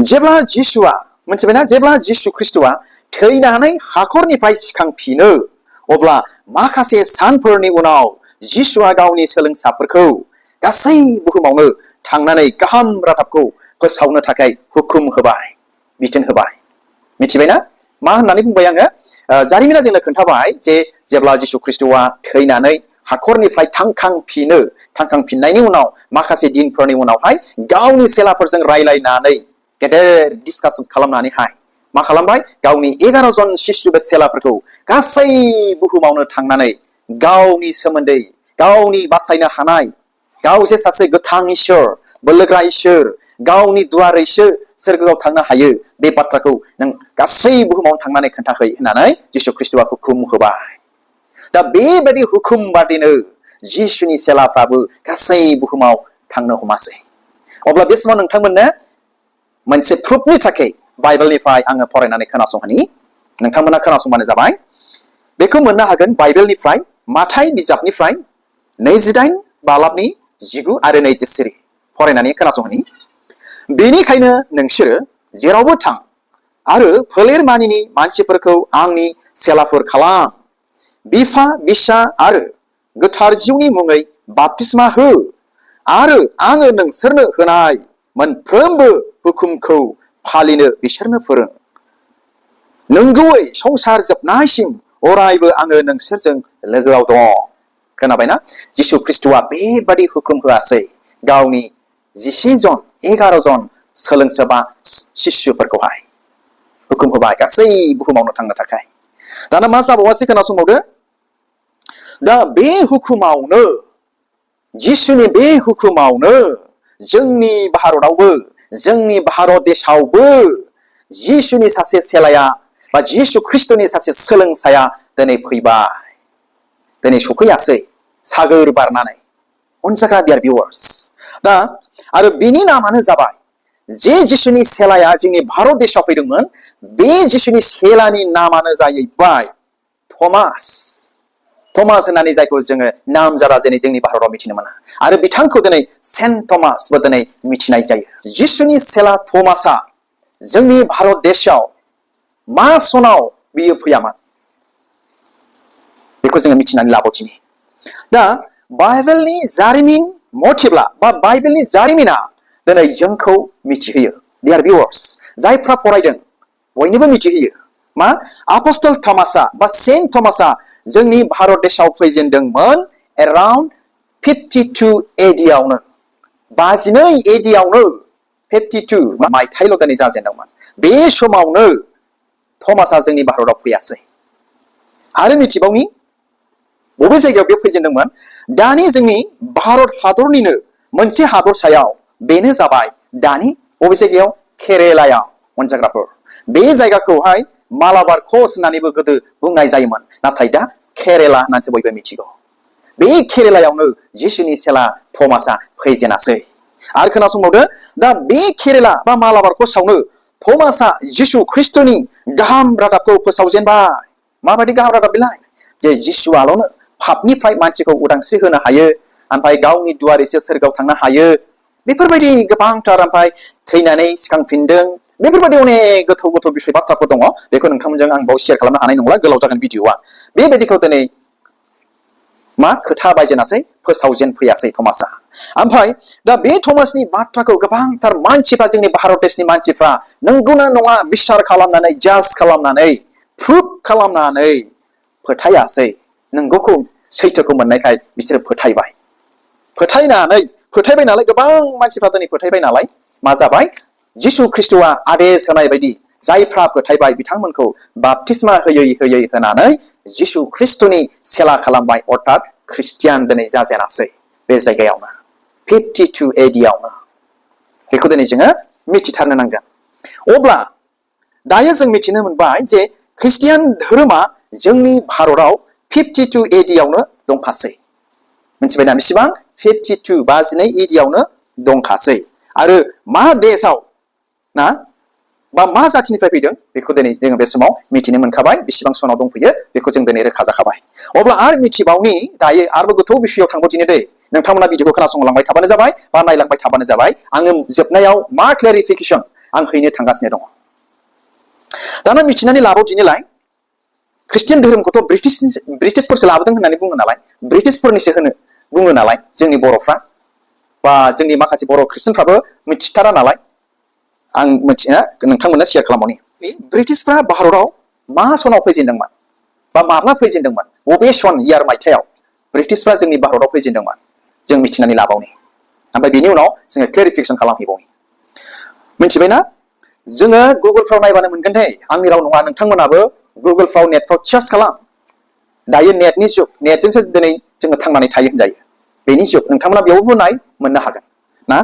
जेब्ला जिसुआ मोनथिबायना जेब्ला जिसु ख्रिस्ट'आ थैनानै हाखरनिफ्राय सिखांफिनो अब्ला माखासे सानफोरनि उनाव जिसुआ गावनि सोलोंसाफोरखौ गासै बुहुमावनो थांनानै गाहाम रादाबखौ फोसावनो थाखाय हुकुम होबाय बिथोन होबाय मिथिबायना मा होननानै बुंबाय आङो जारिमिना जोंनो खोन्थाबाय जे जेब्ला जिसु ख्रिस्ट'आ थैनानै हाखरनिफ्राय थांखांफिननायनि उनाव माखासे दिनफोरनि उनावहाय गावनि सेलाफोरजों रायलायनानै गेदेर डिसकासन खालामनानैहाय मा खालामबाय गावनि 11 जन शिशु सेलाफोरखौ गासै बुहुमावनो थांनानै गावनि सोमोन्दै गावनि बासायनो हानाय गाव जे सासे गोथां इसोर बोलोग्रा इसोर गावनि दुवारैसो सोरगोआव थांनो हायो बे बाथ्राखौ नों गासै बुहुमावनो थांनानै खोन्थाहै होननानै जिसु ख्रिस्ट'आ हुकुम होबाय दा बेबायदि हुकुम बादिनो जिसुनि सेलाफ्राबो गासै बुहुमाव थांनो हमासै अब्ला बे समाव नोंथांमोननो मोनसे प्रुफनि थाखाय बाइबेलनिफ्राय आङो फरायनानै खोनासंहोनि नोंथांमोना खोनासंबानो जाबाय बेखौ मोननो हागोन बाइबेलनिफ्राय माथाइ बिजाबनिफ्राय 28 बालाबनि 19 आरो 24 फरायनानै खोनासंहोनि बेनिखायनो नोंसोरो जेरावबो थां आरो फोलेर मानिनि मानसिफोरखौ आंनि सेलाफोर खालाम बिफा बिसा आरो गोथार जिउनि मुङै बाप्तिस्मा हो आरो आङो नोंसोरनो होनाय मोनफ्रोमबो हुकुमखौ फालिनो बिसोरनो फोरों नंगौयै संसार जोबनायसिम अरायबो आङो नोंसोरजों लोगोआव दं खोनाबायना जिसु ख्रिस्ट'आ बेबादि हुकुम होआसै गावनि 11 जन सोलोंसा बा शिशुफोरखौहाय हुकुम होबाय गासै बुहुमावनो थांनो थाखाय दाना मा जाबावासै खोनासंबावदो दा बे हुकुमावनो जिसुनि बे हुकुमावनो जोंनि भारतावबो जोंनि भारत देशआवबो जिसुनि सासे सेलाया बा जिसु ख्रिस्ट'नि सासे सोलोंसाया दिनै फैबाय दिनै सफैयासै सागोर बारनानै अनसाग्रा डियार भिउवार्स दा आरो बिनि नामानो जाबाय जे जिसुनि सेलाया जोंनि भारत देशआव फैदोंमोन बे जिसुनि सेलानि नामानो जाहैबाय थमास होननानै जायखौ जोङो नामजादा दिनै जोंनि भारताव मिथिनो मोना आरो बिथांखौ दिनै सेन्ट थमासबो दिनै मिथिनाय जायो जिसुनि सेला थमासआ जोंनि भारत देशआव मा सनाव बियो फैयामोन बेखौ जोङो मिथिनानै लाबावदिनि दा बाइबेलनि जारिमिन मथेब्ला बा बाइबेलनि जारिमिना दिनै जोंखौ मिथिहोयो डियार भिउवार्स जायफ्रा फरायदों बयनोबो मिथिहोयो मा आपस्टल थमासआ बा सेन्ट थमासआ जोंनि भारत देशआव फैजेनदोंमोन एराउन्ड 52 AD आवनो 52 AD आवनो 52 मायथाइल' दिनै जाजेनदोंमोन बे समावनो थमासआ जोंनि भारताव फैयासै आरो मिथिबावनि बबे जायगायाव बे फैजेनदोंमोन दानि जोंनि भारत हादरनिनो मोनसे हादरसायाव बेनो जाबाय दानि बबे जायगायाव केरेलायाव अनजाग्राफोर बे जायगाखौहाय मालाबार कस होननानैबो गोदो बुंनाय जायोमोन नाथाय दा केरेला होननानैसो बयबो मिथिगौ बे केरेलायावनो जिसुनि सेला थमासआ फैजेनासै आरो खोनासंबावदो दा बे केरेला बा मालाबार कसावनो थमासआ जिसु ख्रिस्टनि गाहाम रादाबखौ फोसावजेनबाय माबायदि गाहाम रादाब बेलाय जे जिसुआल'नो पापनिफ्राय मानसिखौ उदांस्रि होनो हायो ओमफ्राय गावनि दुवारैसो सोरगोआव थांनो हायो बेफोरबायदि गोबांथार ओमफ्राय थैनानै सिखांफिनदों बेफोरबायदि अनेक गोथौ गोथौ बिषय बाथ्राफोर दङ बेखौ नोंथांमोनजों आं बाव शेयार खालामनो हानाय नंला गोलाव जागोन भिडिअआ बेबायदिखौ दिनै मा खोथा बायजेनासै फोसावजेन फैयासै थमासआ ओमफ्राय दा बे थमासनि बाथ्राखौ गोबांथार मानसिफ्रा जोंनि भारत देशनि मानसिफ्रा नंगौना नङा बिसार खालामनानै जाज खालामनानै प्रुफ खालामनानै फोथायासै नंगौखौ सैथोखौ मोननायखाय बिसोरो फोथायबाय नालाय गोबां मानसिफ्रा दिनै फोथायबाय नालाय मा जाबाय जिसु ख्रिस्ट'आ आदेश होनाय बायदि जायफ्रा फोथायबाय बिथांमोनखौ बाप्तिस्मा होयै होनानै जिसु ख्रिस्ट'नि सेला खालामबाय अर्थात ख्रिस्टियान दिनै जाजेनासै बे जायगायावनो 52 AD आवनो बेखौ दिनै जोङो मिथिथारनो नांगोन अब्ला दायो जों मिथिनो मोनबाय जे ख्रिस्टियान धोरोमा जोंनि भारताव 52 AD आवनो दंखासै मिथिबायना बेसेबां 52 52 AD आवनो दंखासै आरो मा देशआव ना बा मा जाथिनिफ्राय फैदों बेखौ दिनै जोङो बे समाव मिथिनो मोनखाबाय बेसेबां सनाव दंफैयो बेखौ जों दिनै रोखा जाखाबाय अब्ला आरो मिथिबावनि दायो आरोबाव गोथौ बिषयाव थांबावदिनो दै नोंथांमोना भिडिअखौ खोनासंलांबाय थाबानो जाबाय बा नायलांबाय थाबानो जाबाय आङो जोबनायाव मा क्लेरिफिकेसन आं हैनो थांगासिनो दङ दाना मिथिनानै लाबावदिनोलाय ख्रिस्टियान धोरोमखौथ' ब्रिटिशफोरसो लाबोदों होननानै बुङो नालाय ब्रिटिशफोरनिसो बुङो नालाय जोंनि बर'फ्रा बा जोंनि माखासे बर' ख्रिस्टियानफ्राबो मिथिथारा नालाय आं मिथिया नोंथांमोननो शेयार खालामबावनि ब्रिटिशफ्रा भारताव मा सनाव फैजेनदोंमोन बा माब्ला फैजेनदोंमोन बबे सन इयार मायथाइयाव ब्रिटिशफ्रा जोंनि भारताव फैजेनदोंमोन जों मिथिनानै लाबावनि ओमफ्राय बेनि उनाव जोङो क्लेरिफिकेसन खालामहैबावनि मिथिबायना जोङो गुगोलफ्राव नायबानो मोनगोन दे आंनि राव नङा नोंथांमोनाबो गुगोलफ्राव नेटफ्राव सार्च खालाम दायो नेटनि जुग नेटजोंसो दिनै जोङो थांनानै थायो होनजायो बेनि जुग नोंथांमोना बेयावबो मोननो हागोन ना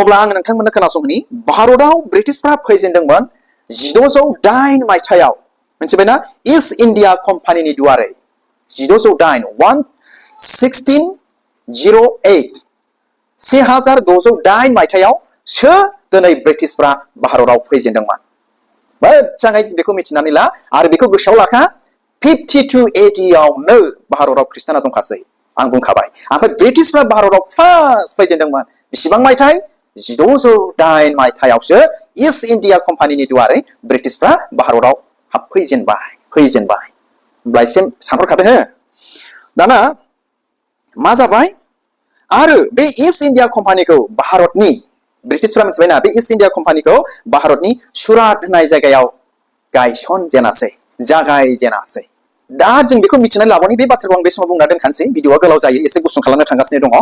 अब्ला आं नोंथांमोननो खोनासंनि भारताव ब्रिटिशफ्रा फैजेनदोंमोन 1608 मायथाइयाव मिथिबायना इस्ट इन्डिया कम्पानिनि दुवारै 1608 1608 मायथाइयाव दिनै ब्रिटिशफ्रा भारताव फैजेनदोंमोन मोजाङै बेखौ मिथिनानै ला आरो बेखौ गोसोआव लाखा 52 AD आवनो भारताव ख्रिस्टाना दंखासै आं बुंखाबाय ओमफ्राय ब्रिटिशफ्रा भारताव फार्स्ट फैजेनदोंमोन बेसेबां मायथाइ 1608 मायथाइयावसो इस्ट इन्डिया कम्पानिनि दुवारै ब्रिटिशफ्रा भारताव फैजेनबाय होमब्ला एसे सानहरखादो हो दाना मा जाबाय आरो बे इस्ट इन्डिया कम्पानिखौ भारतनि ब्रिटिशफ्रा मिथिबायना बे इस्ट इन्डिया कम्पानिखौ भारतनि सुरात होननाय जायगायाव जागायजेनासै दा जों बेखौ मिथिनानै लाबावनि बे बाथ्राखौ आं बे समाव बुंना दोनखानोसै भिडिअआ गोलाव जायो एसे गुसुं खालामनो थांगासिनो दङ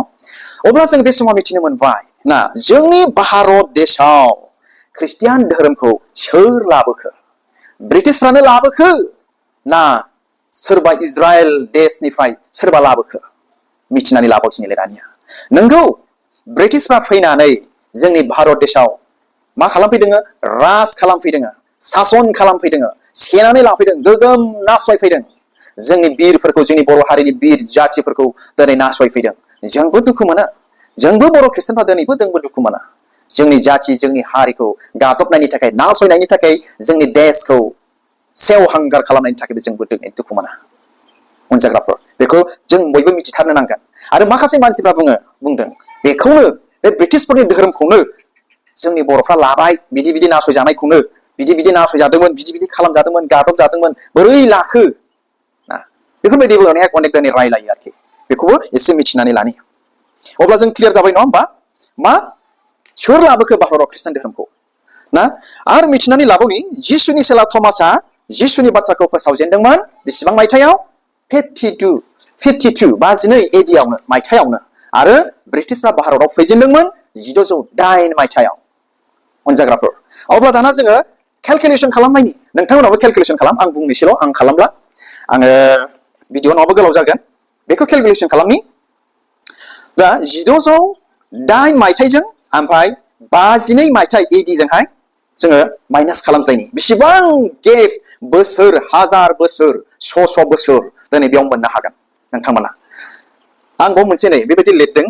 अब्ला जों बे समाव मिथिनो मोनबाय ना जोंनि भारत देशआव ख्रिस्टियान धोरोमखौ सोर लाबोखो ब्रिटिशफ्रानो लाबोखो ना सोरबा इजराइल देशनिफ्राय सोरबा लाबोखो मिथिनानै लाबावदिनिलै दानिया नंगौ ब्रिटिशफ्रा फैनानै जोंनि भारत देशआव मा खालामफैदों राज खालामफैदों सासन खालामफैदों सेनानै लांफैदों गोगोम नासयफैदों जोंनि बिरफोरखौ जोंनि बर' हारिनि बिर जाथिफोरखौ दिनै नासयफैदों जोंबो दुखु मोनो जोंबो बर' ख्रिस्टानफ्रा दिनैबो दुखु मोना जोंनि जाथि जोंनि हारिखौ गादबनायनि थाखाय नासयनायनि थाखाय जोंनि देशखौ सेवहांगार खालामनायनि थाखायबो जोंबो दुखु मोना अनजाग्राफोर बेखौ जों बयबो मिथिथारनो नांगोन आरो माखासे मानसिफ्रा बुंदों बेखौनो बे ब्रिटिशफोरनि धोरोमखौनो जोंनि बर'फ्रा लाबाय बिदि नासयजानायखौनो बिदि नासयजादोंमोन बिदि खालामजादोंमोन गादबजादोंमोन बोरै लाखो बेफोरबायदिबो अनेक दिनै रायलायो आरोखि बेखौबो एसे मिथिनानै लानि अब्ला जों क्लियार जाबाय नङा होमबा मा सोर लाबोखो भारताव ख्रिस्टान धोरोमखौ ना आरो मिथिनानै लाबावनि जिसुनि सेला थमासआ जिसुनि बाथ्राखौ फोसावजेनदोंमोन बेसेबां मायथाइयाव 52 AD आवनो मायथाइयावनो आरो ब्रिटिशफ्रा भारताव फैजेनदोंमोन 1608 मायथाइयाव अनजाग्राफोर अब्ला दाना जोङो केलकुलेसन खालामनायनि नोंथांमोनाबो केलकुलेसन खालाम आं बुंनोसैल' आं खालामला आङो भिडिअ नङाबा गोलाव जागोन बेखौ केलकुलेसन खालामनि दा 1608 मायथाइजों ओमफ्राय 52 मायथाइ AD जोंहाय जोङो माइनास खालामज्लायनि बेसेबां गेप बोसोर हाजार बोसोर श' बोसोर दिनै बेयाव मोननो हागोन नोंथांमोना आं बाव मोनसे नै बेबायदि लिरदों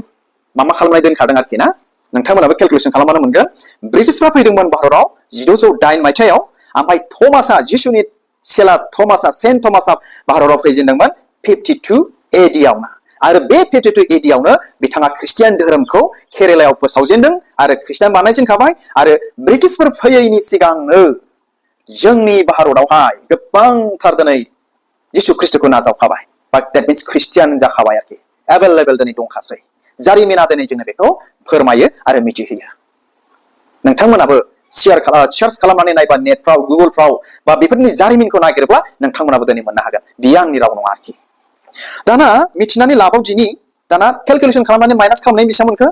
मा खालामनाय दोनखादों आरोखि ना नोंथांमोनाबो केलकुलेसन खालामबानो मोनगोन ब्रिटिशफ्रा फैदोंमोन भारताव 1908 मायथाइयाव ओमफ्राय थमासआ जिसुनि सेला थमासआ सेन्ट थमासआ भारताव फैजेनदोंमोन 52 AD आवनो आरो बे 52 AD आवनो बिथाङा ख्रिस्टियान धोरोमखौ केरेलायाव फोसावजेनदों आरो ख्रिस्टियान बानायजेनखाबाय आरो ब्रिटिशफोर फैयैनि सिगांनो जोंनि भारतावहाय गोबांथार दिनै जिसु ख्रिस्टखौ नाजावखाबाय बाट देट मिन्स ख्रिस्टियान जाखाबाय आरोखि एभेलेबेल दिनै दंखासै जारिमिना दिनै जोंनो बेखौ फोरमायो आरो मिथिहोयो नोंथांमोनाबो सार्च खालामनानै नायबा नेटफ्राव गुगोलफ्राव बा बेफोरनि जारिमिनखौ नागिरोब्ला नोंथांमोनाबो दिनै मोननो हागोन बियो आंनि राव नङा आरोखि दाना मिथिनानै लाबावदिनि दाना केलकुलेसन खालामनानै माइनास खालामनाय बेसेबां मोनखो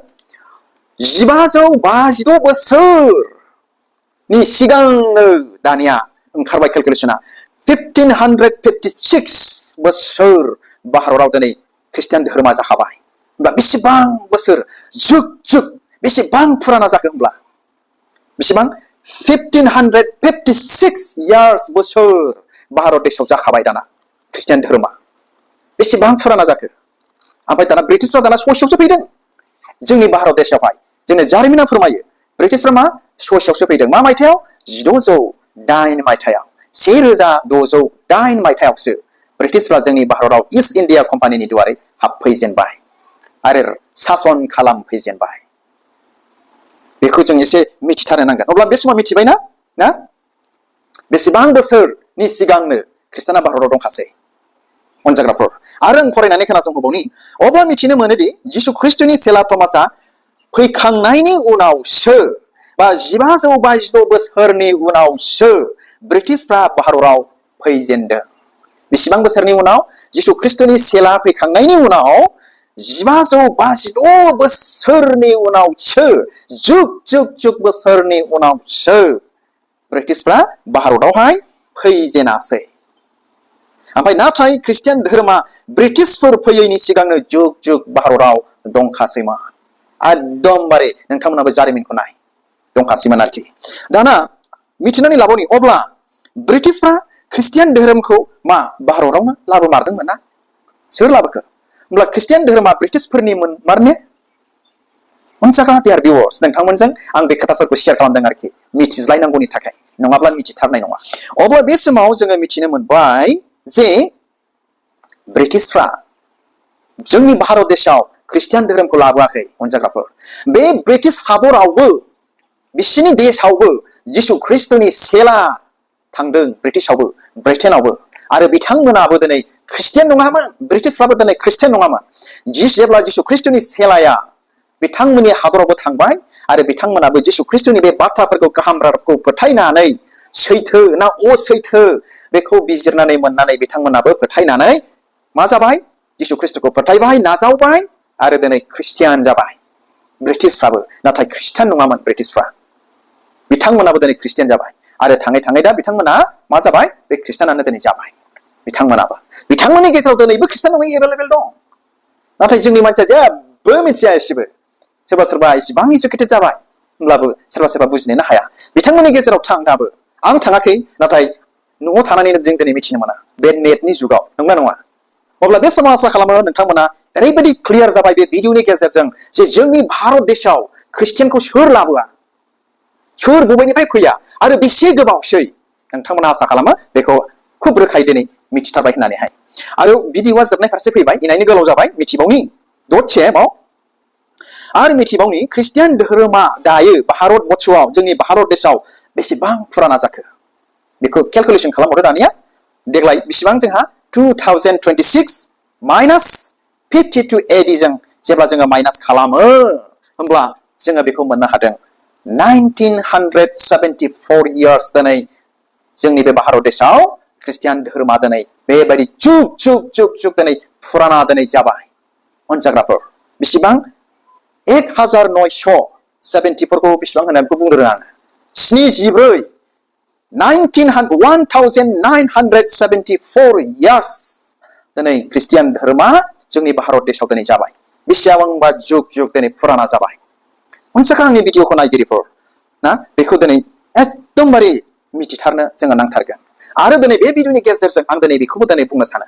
1556 बोसोरनि सिगांनो दानिया ओंखारबाय केलकुलेसना 1556 बोसोर भारताव दिनै ख्रिस्टियान धोरोमा जाखाबाय होमब्ला बेसेबां बोसोर जुग जुग बेसेबां फुराना जाखो होमब्ला बेसेबां 1556 यार्स बोसोर भारत देशआव जाखाबाय दाना ख्रिस्टियान धोरोमा बेसेबां फुराना जाखो ओमफ्राय दाना ब्रिटिशफ्रा दाना ससेयावसो फैदों जोंनि भारत देशआवहाय जोंनो जारिमिना फोरमायो ब्रिटिशफ्रा मा ससेयावसो फैदों मा मायथाइयाव 1608 मायथाइयाव 1608 मायथाइयावसो ब्रिटिशफ्रा जोंनि भारताव इस्ट इन्डिया कम्पानिनि दुवारै हाबफैजेनबाय आरो सासन खालामफैजेनबाय बेखौ जों एसे मिथिथारनो नांगोन अब्ला बे समाव मिथिबायना ना बेसेबां बोसोरनि सिगांनो ख्रिस्टाना भारताव दंखासै अनजाग्राफोर आरो आं फरायनानै खोनासंहोबावनि अब्ला मिथिनो मोनोदि जिसु ख्रिस्टनि सेला थमासआ फैखांनायनि उनावसो बा 1556 बोसोरनि उनावसो ब्रिटिशफ्रा भारताव फैजेनदों बेसेबां बोसोरनि उनाव जिसु ख्रिस्टनि सेला फैखांनायनि उनाव 1556 बोसोरनि उनावसो जुग जुग जुग बोसोरनि उनावसो ब्रिटिशफ्रा भारतावहाय फैजेनासै ओमफ्राय नाथाय ख्रिस्टियान धोरोमा ब्रिटिशफोर फैयैनि सिगांनो जुग जुग भारताव दंखासैमोन एकदमबारे नोंथांमोनाबो जारिमिनखौ नाय दंखासैमोन आरोखि दाना मिथिनानै लाबावनि अब्ला ब्रिटिशफ्रा ख्रिस्टियान धोरोमखौ मा भारतावनो लाबोमारदोंमोन ना सोर लाबोखो होमब्ला ख्रिस्टियान धोरोमा ब्रिटिशफोरनि मारने अनसाग्रा डियार भिउअर्स नोंथांमोनजों आं बे खोथाफोरखौ शेयार खालामदों आरोखि मिथिज्लायनांगौनि थाखाय नङाब्ला मिथिथारनाय नङा अब्ला बे समाव जोङो मिथिनो मोनबाय जे ब्रिटिशफ्रा जोंनि भारत देशआव ख्रिस्टियान धोरोमखौ लाबोआखै अनजाग्राफोर बे ब्रिटिश हादरावबो बिसिनि देशआवबो जिसु ख्रिस्टनि सेला थांदों ब्रिटिशआवबो ब्रिटेनावबो आरो बिथांमोनाबो दिनै ख्रिस्टियान नङामोन ब्रिटिशफ्राबो दिनै ख्रिस्टियान नङामोन जेब्ला जिसु ख्रिस्टनि सेलाया बिथांमोननि हादरावबो थांबाय आरो बिथांमोनाबो जिसु ख्रिस्टनि बे बाथ्राफोरखौ गाहाम रावखौ फोथायनानै सैथो ना असैथो बेखौ बिजिरनानै मोननानै बिथांमोनाबो फोथायनानै मा जाबाय जिसु ख्रिस्टखौ फोथायबाय नाजावबाय आरो दिनै ख्रिस्टियान जाबाय ब्रिटिशफ्राबो नाथाय ख्रिस्टियान नङामोन ब्रिटिशफ्रा बिथांमोनाबो दिनै ख्रिस्टियान जाबाय आरो थाङै थाङै दा बिथांमोना मा जाबाय बे ख्रिस्टियानानो दिनै जाबाय बिथांमोनाबो बिथांमोननि गेजेराव दिनैबो ख्रिस्टियान नङै एभेलेबेल दं नाथाय जोंनि मानसिया जेबो मिथिया एसेबो सोरबा सोरबा इसेबां इडुकेटेड जाबाय होमब्लाबो सोरबा सोरबा बुजिनोनो हाया बिथांमोननि गेजेराव थां दाबो आं थाङाखै नाथाय न'आव थानानैनो जों दिनै मिथिनो मोना बे नेटनि जुगाव नंगौना नङा अब्ला बे समाव आसा खालामो नोंथांमोना ओरैबायदि क्लियार जाबाय बे भिडिअनि गेजेरजों जे जोंनि भारत देशआव ख्रिस्टियानखौ सोर लाबोआ सोर बबेनिफ्राय फैया आरो बेसे गोबावसै नोंथांमोना आसा खालामो बेखौ खुब रोखायै दिनै मिथिथारबाय होननानैहाय आरो भिडिअआ जोबनाय फारसे फैबाय इनायनि गोलाव जाबाय मिथिबावनि दसे बाव आरो मिथिबावनि ख्रिस्टियान धोरोमा दायो भारत बर्षआव जोंनि भारत देशआव बेसेबां फुराना जाखो बेखौ केलकुलेसन खालामहरदो दानिया देग्लाय बेसेबां जोंहा 2026 माइनास 52 AD जों जेब्ला जोङो माइनास खालामो होमब्ला जोङो बेखौ मोननो हादों 1974 इयार्स दिनै जोंनि बे भारत देशआव ख्रिस्टियान धोरोमा दिनै बेबायदि जुग जुग जुग जुग दिनै फुराना दिनै जाबाय अनजाग्राफोर बेसेबां 1974 खौ बेसेबां होननानै बुंनो रोङा आङो 74 1974 इयार्स दिनै ख्रिस्टियान धोरोमा जोंनि भारत देशआव दिनै जाबाय बेसेबांबा जुग जुग दिनै फुराना जाबाय अनसाखा आंनि भिडिअखौ नायगिरिफोर ना बेखौ दिनै एकदमबारे मिथिथारनो जोङो नांथारगोन। आरो दिनै बे भिडिअनि गेजेरजों आं दिनै बेखौबो दिनै बुंनो सानो,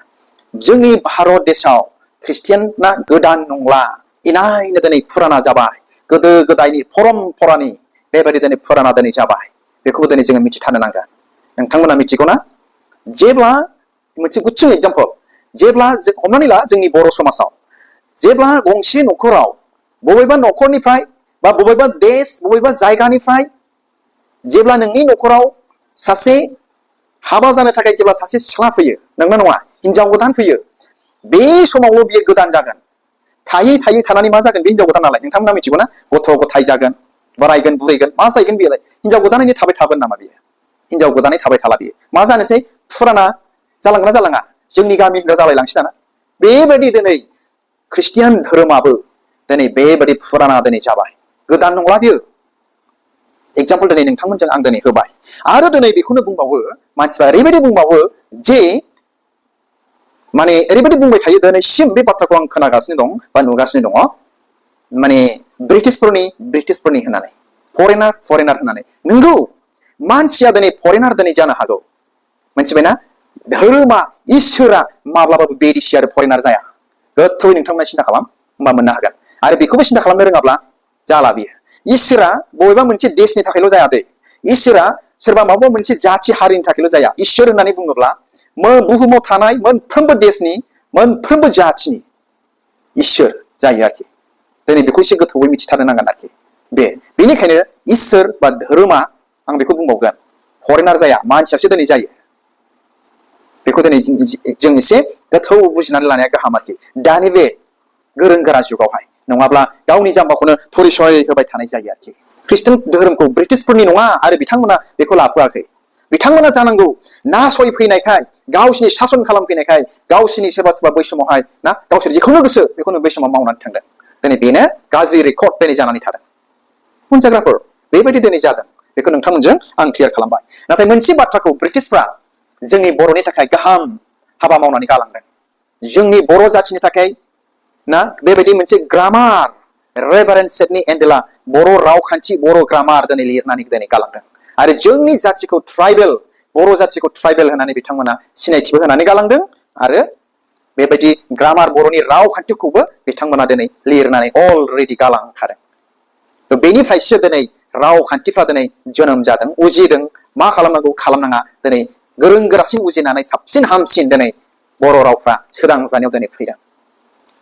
जोंनि भारत देशाव ख्रिस्टियाना गोदान नंला, इनायनो दिनै फुराना जाबाय, गोदो गोदायनि परम्परानि बेबायदि दिनै फुराना दिनै जाबाय, बेखौबो दिनै जोङो मिथिथारनो नांगोन। नोंथांमोना मिथिगौना? जेब्ला मोनसे गुसुं एग्जाम्पल, जेब्ला हमनानै ला जोंनि बर' समाजाव जेब्ला गंसे न'खराव बबेबा न'खरनिफ्राय बा बबेबा देश बबेबा जायगानिफ्राय जेब्ला नोंनि न'खराव सासे हाबा जानो थाखाय जेब्ला सासे सिख्ला फैयो, नंगौना नङा? हिनजाव गोदान फैयो, बे समावल' बियो गोदान जागोन। थायै थायै थानानै मा जागोन बे हिनजाव गोदान नालाय, नोंथांमोना मिथिगौना? गथ' गथाय जागोन, बोरायगोन बुरैगोन, मा जाहैगोन बेलाय? हिनजाव गोदानैनो थाबाय थागोन नामा बियो? हिनजाव गोदानै थाबाय थाला बियो। मा जानोसै? फुराना जालांगोना जालाङा? जोंनि गामि जालायलांसै दाना। बेबायदि दिनै ख्रिस्टियान धोरोमाबो दिनै बेबायदि फुराना दिनै जाबाय, गोदान नंला बियो। एग्जाम्पल दिनै नोंथांमोनजों आं दिनै होबाय। आरो दिनै बेखौनो बुंबावो मानसिफ्रा, ओरैबायदि बुंबावो जे माने ओरैबायदि बुंबाय थायो, दिनैसिम बे बाथ्राखौ आं खोनागासिनो दं बा नुगासिनो दङ, माने ब्रिटिशफोरनि होननानै, फरेनार होननानै। नंगौ, मानसिया दिनै फरेनार दिनै जानो हागौ, मिथिबायना? धोरोमा, इसोरा माब्लाबाबो बेदिसि आरो फरेनार जाया। गोथौयै नोंथांमोना सिन्था खालाम, होमबा मोननो हागोन। आरो बेखौबो सिन्था खालामनो रोङाब्ला जाला बियो। इसोरा बबेबा मोनसे देशनि थाखायल' जाया दे, इसोरा सोरबा माबा मोनसे जाथि हारिनि थाखायल' जाया। इसोर होननानै बुङोब्ला बुहुमाव थानाय मोनफ्रोमबो देशनि, मोनफ्रोमबो जाथिनि इसोर जायो आरोखि। दिनै बेखौ एसे गोथौयै मिथिथारनो नांगोन आरोखि। बेनिखायनो इसोर बा धोरोमा, आं बेखौ बुंबावगोन, फरेनार जाया, मानसियासो दिनै जायो। बेखौ दिनै जों एसे गोथौ बुजिनानै लानाया गाहाम आरोखि दानि बे गोरों गोरा जुगावहाय। नङाब्ला गावनि जाम्बाखौनो परिसय होबाय थानाय जायो आरोखि। ख्रिस्टान धोरोमखौ ब्रिटिशफोरनि नङा आरो बिथांमोना बेखौ लाफोआखै। बिथांमोना जानांगौ नासयफैनायखाय, गावसिनि सासन खालामफैनायखाय, गावसिनि सोरबा सोरबा बै समावहाय ना गावसोर जेखौनो गोसो बेखौनो बै समाव मावनानै थांदों। दिनै बेनो गाज्रि रेकर्ड दिनै जानानै थादों। मोनजाग्राफोर बेबायदि दिनै जादों, बेखौ नोंथांमोनजों आं क्लियार खालामबाय। नाथाय मोनसे बाथ्राखौ ब्रिटिशफ्रा जोंनि बर'नि थाखाय गाहाम हाबा मावनानै गालांदों। जोंनि बर' जाथिनि थाखाय ना बेबायदि मोनसे ग्रामार, रेभारेन्ड सेडनि एन्डेला बर' रावखान्थि, बर' ग्रामार दिनै लिरनानै दिनै गालांदों। आरो जोंनि जाथिखौ ट्राइबेल, बर' जाथिखौ ट्राइबेल होननानै बिथांमोना सिनायथिबो होनानै गालांदों। आरो बेबायदि ग्रामार, बर'नि रावखान्थिखौबो बिथांमोना दिनै लिरनानै अलरेडि गालांखादों। बेनिफ्रायसो दिनै रावखान्थिफ्रा दिनै जोनोम जादों, उजिदों। मा खालामनांगौ खालामनाङा दिनै गोरों गोरासिन उजिनानै साबसिन हामसिन दिनै बर' रावफ्रा सोदांजानायाव दिनै फैदों।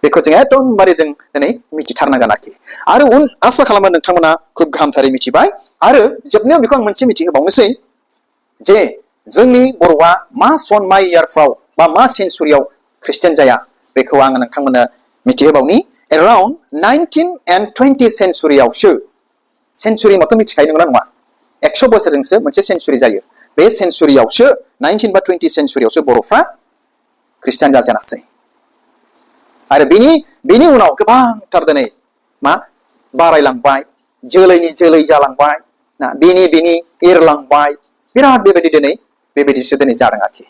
बेखौ जों एकदमबारे जों दिनै मिथिथारनांगोन आरोखि। आरो आसा खालामो नोंथांमोना खुब गाहामथारै मिथिबाय। आरो जोबनायाव बेखौ आं मोनसे मिथिहोबावनोसै जे जोंनि बर'आ मा सन, मा इयारफ्राव बा मा सेन्सुरियाव ख्रिस्टियान जाया, बेखौ आङो नोंथांमोननो मिथिहोबावनि। एराउन्ड 19 and 20 सेन्सुरियावसो, सेन्सुरि माथ' मिथिखायो नंगौना नङा? 100 बोसोरजोंसो मोनसे सेन्सुरि जायो। बे सेन्सुरियावसो 19 बा 20 सेन्सुरियावसो बर'फ्रा ख्रिस्टियान जाजेनासै। आरो बेनि उनाव गोबांथार दिनै मा बारायलांबाय, जोलैनि जोलै जालांबाय ना, बेनि एरलांबाय, बिराद बेबायदि दिनै बेबायदिसो दिनै जादों आरोखि।